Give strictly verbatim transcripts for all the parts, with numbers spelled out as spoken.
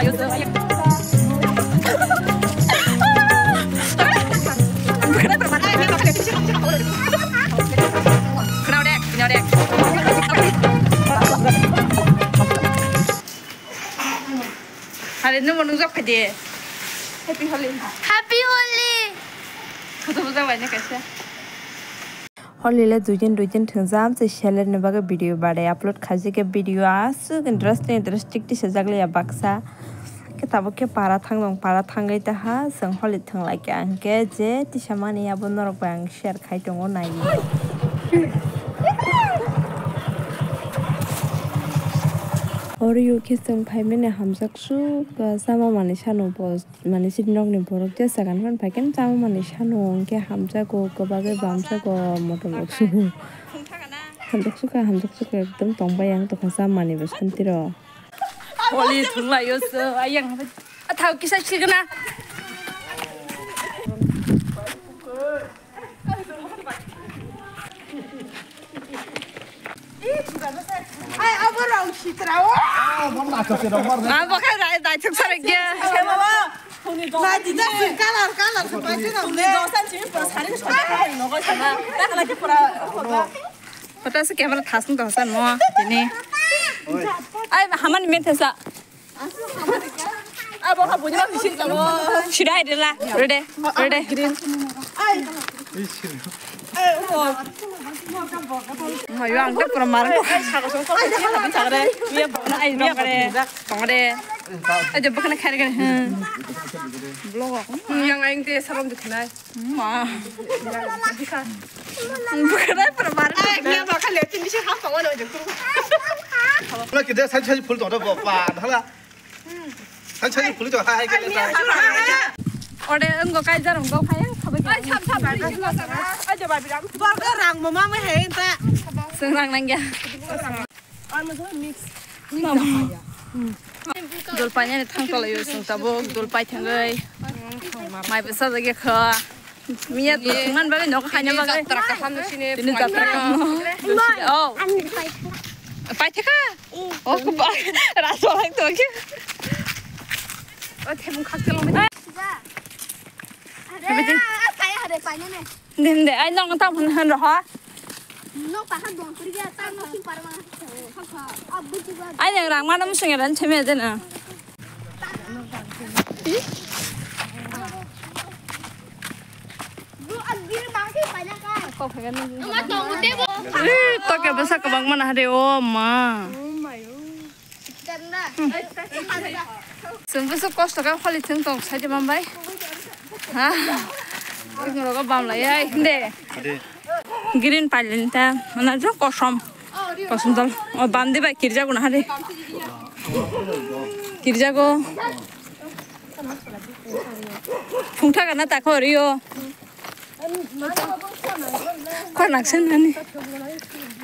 Hari nungbo nungjak phai de. Happy Holi. Happy Holi. Photo bujak bai ne kaisa. Holi le duitin duitin thwngjam se seller ni bagwi video bare upload khaijak khe video aswk interesting interesting tisajak liya baksa. Khe tabuk khe para thang dong, para thangwi taha chwng Holi thwnglai khe ang khe je tisa mani abo norok bai ang share khai tongo nai. Oro yo khe chwng phaimani hamjak suk chama manwi sano bo. Mane chini nokni borok je sagan phano phaikhe chama manwi sano hwnkhe hamjago kwbagwi bamjago motom rok sugo. Hamjak sukha hamjak sukha ekdom tongbai ang tongkha chama manwi bo santi rw. Holi thwnglaio se ayang. Athao kisa signa. Ai, abo rong sitra o. Ah, bo kha dai, dai thuk sarek ya. Nai, di da, color, color, sa pai sira. Photo se camera thasung to hasan mo, tini. Ai, haman men thasa. Abo ha bujima bisi jabo. Sida ai dela. Ready. Ready. Green. Ai. Ai, oh. Mayo ang te pura mar. Ai, sago song song. Ai, sago song song. Iya, bana ai, iya, bana. Bangde. Ai, jabo kana khair khair. Vlog. Yang aing te salam dikhnai. Ma. Bukanai pura mar. Ai, kya ba kha le tin bisa ha pa wano jeng. Na kide sai sai phul to ba pa na la. Sai sai phul to hai ke ta. Ode engko kai jarong go khai khabai. Ai, sam sam. Ai, jaba biram. Bor ga rang mama me he ta. Seng rang nang ya. Dol painani thang tolai o chwng tabuk dol pai thangwi mai bwsa jagya kha. Miya to thwngmani bagwi nogo khaina bagwi. Tini jatra kaham no sini. Tini jatra kaham no. Oh. Pai thaka. Oh, rasolai to khe. Oh, themung khak chalong. Hade, pai hade painani. Din de, ai nong tam hun hun roha. Nok ta khan dong kuri ya, ta nok kin parma. Ai nang rang mana musung ya ran cheme de na. Bu agir bangke pala ka. Ko khagan ni. Ma tong te bo. Eh, to ke basa kabang mana hade o ma. Oh my. Chwng bwswk kosto khe holi thwng tong sai de bam bai. Ha? Rogo bam lai ai hinde. Green palen ta. Mana jo kosom. Kosom dol. O bam de bai kirja guna hade. Kirja go. Phungtha kana ta khori yo. Kor naksen nani.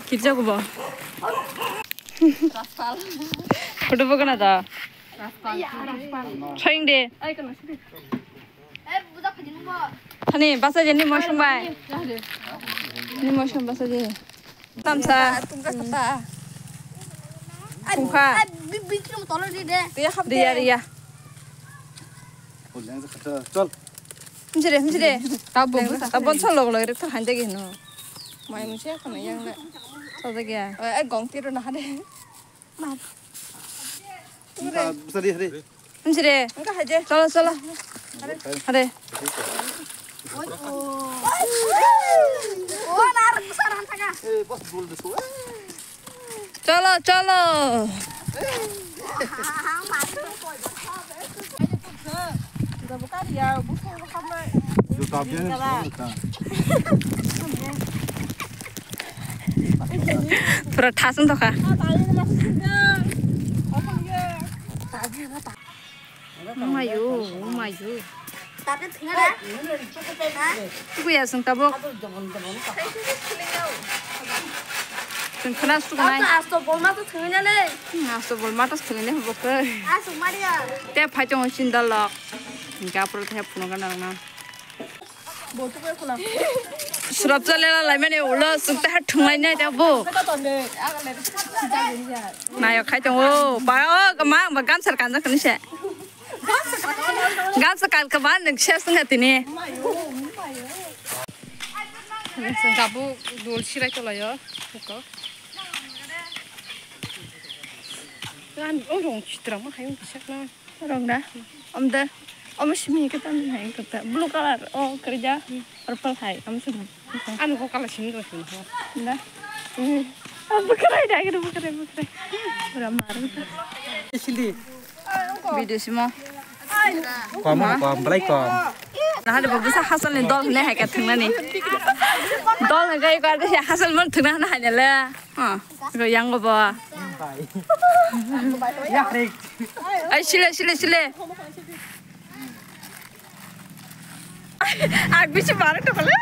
Kirja go ba. Photo bo kana da. Saying de. Hani basa je ni motion bai. Ni motion basa je. Tamsa. Tungkha. Riya riya. Chol. Himsire, himsire. Tabon sa log log rek thang hande gino. Mai musia khana yang le. Sa da gya. Eh, gong tiro na hade. Busa di hade. Himsire. Engka haje. Cholo, cholo. Hade. Cholo, cholo. Pura thasung tokha. Umayu, umayu. Tablet thwngna da? Tukuya chwng tabuk. Chwng khwna sukunai. Asto bolma to thwngna le. Hmm, asto bolma to thwngna hubuk khe. Asuk maria. Te phai tongo sindal lok. Hingke aphuru the phunukna nang na. Surap chale la laimani ulo sukte ha thunglai nai ta bo. Nayo khai tongo. Ba o ma ba gamsar kanjak kani se. Gamsa kan ka ban nang share sanga tini. Gabu dol sirai tolayo. Buko. Gan o rong chitra ma hayung kisakna. Rong da? Om da? Om simi ka tan hai ka ta. Blue color. O kerja. Purple hai. Om simi. Ano ko kala simi do simi ho. Da? Bukarai da, bukarai, bukarai. Pura maru. Sili. Video simo. Kom, kom, belai kom. Nah, ada babusa hasil ni dol ne hai ka thang nani. Dol ne kai ka ada hasil mon thang na hai le. Ha. Yang go ba. Ai, sile, sile, sile. Ang bisi barok tongkole.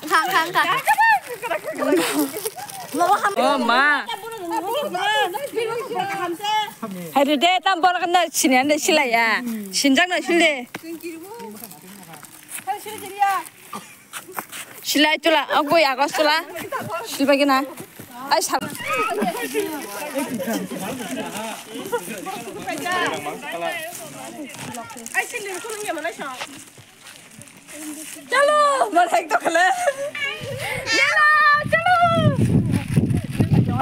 Khang, khang, khang. Oh, ma. Hai de, tam bor kana sini ande silai ya. Sinjak na sile. Silai chula, oh, goi agos chula. Silba gina. Ai sal. Chalo, malai to khale. Chalo, chalo. Oh,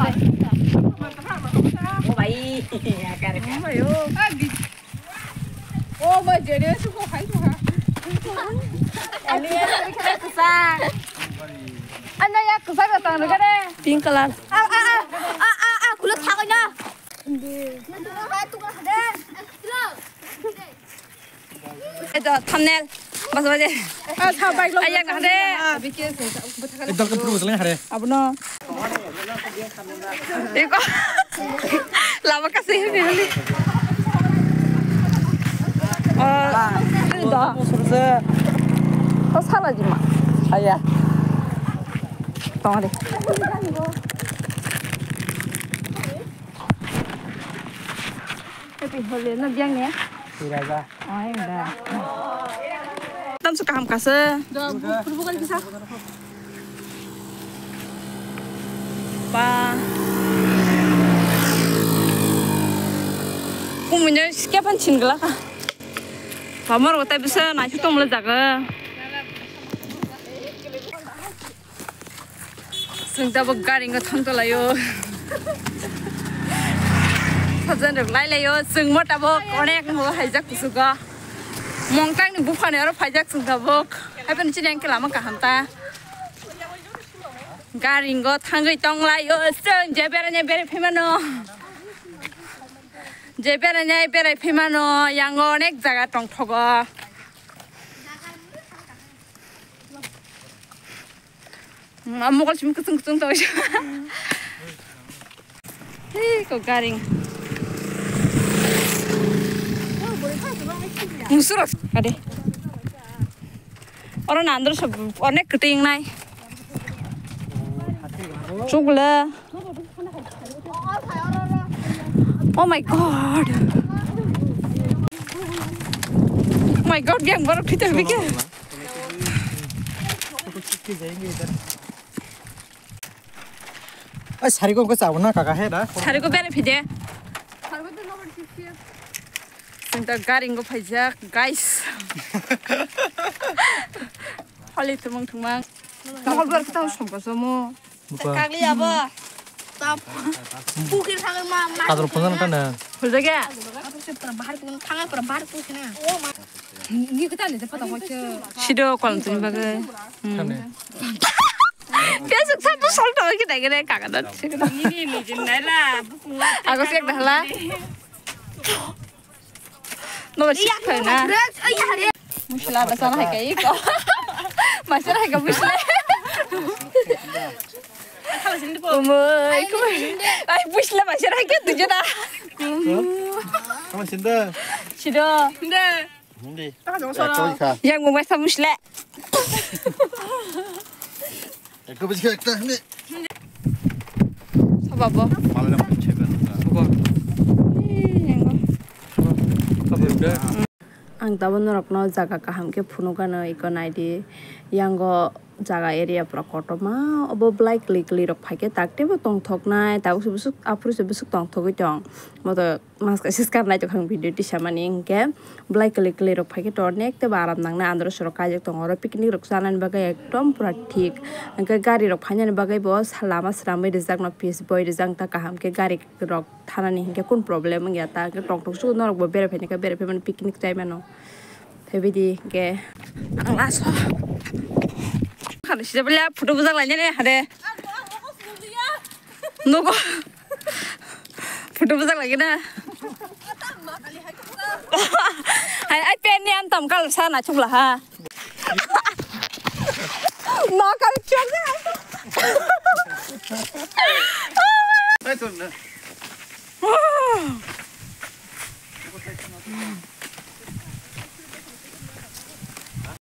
bhai. Oh, bhai, oh. Oh, ma, jere suko khai suka. Ani ya, kisa. Ana ya, kisa ka tang kare. Pink color. A, a, a, a, a, a, kulo thago na. Eto, thumbnail. Bas baje. Ah, sa bike lo. Ayak na de. Ekdom kan puru jalan hare. Abono. Eko. Lama kasi hini hali. Oh, ini dah. Oh, salah jima. Ayah. Tong deh. Happy Holi na biang ne? Tiraja. Ai da. Tam su kaham kasa. Da, purbu kali kisa. Ba. Kumunya skepan chingla ka. Pamar otai bisa naisu tong le jaga. Chwng tabuk gari wngkha thang tolaio. Sajan rok lai laio. Chwng mo tabuk onek mo haijak kusugo. Mongtang ni buphani oro phaijak chwng tabuk. Haibani chini engke lama kaham ta. Gari wngkha thangwi tong laio. Chwng je berani berai phaimano. Je berani berai phaimano. Yango onek jaga tongthogo. Ma mokol simi kuchung kuchung tong. Hei, ko garing. Musuro, ade. Oro nandro sob onek kuting nai. Chukla. Oh my God. Oh my God, biang borok thwi tong bike. Ai, sari ko ko chawo na kaka he da. Sari ko bere phide. Sing ta garing ko phaijak, guys. Holi thumang thumang. Mohol bar kita songko somo. Buka. Kagli abo. Tap. Pukir thangwi ma, ma. Kadro phone na tana. Hulja ge? Bahar ko thanga, pura bahar ko thanga. Ni kita ni pata hoche. Sido kolam tuni bagai. Tane. Biasa satu sol tahu kita kira kagak ada. Ni, ni, ni, jin nai la. Aku sih dah lah. No, sik phaina. Musla da sana hai kai ko. Masir hai ka musla. Umai, kumai. Ai, musla masir hai ka tuju da. Kamu sinda. Sido. Hindi. Hindi. Ekta kha. Yang mumai sa musla. Ekta biji ekta hindi. Sababo. Malah dapat cewek. Buka. Ih, yang. Buka. Buka. Ang tabuk norokno jaga kaham khe phunukgano, iko naidi. Yango jaga area pura kotorma, obo belai kwlwi kwlwi rok phaikhe tak teibo tongthoknai, tabuk se bwswk, aphuru se bwswk tongthogwi tong. Moto mas kaisa swkang naitokha ang video tisamani, hinkhe belai kwlwi kwlwi rok phaikhe to onek teibo aram nangnai, andro sorok kaijak tongo, oro picnic rok chanani bagwi ekdom pura thik. Hinkhe gari rok phainani bagwi bo lama swnamwi rijak no, pitch boi rijak, ta kaham khe gari rok thanani hinkhe kun problem wngya ta, hinkhe tongthok sugo norok bo berai phaini khe berai phaimani picnic chaimano. Tei bidi hinkhe ang last o khani sida bwlya photo bujak lainani hade. Nogo photo bujak laigena. Hai, ai pen ni antam kal sa na chukla ha. Ma kal chuk.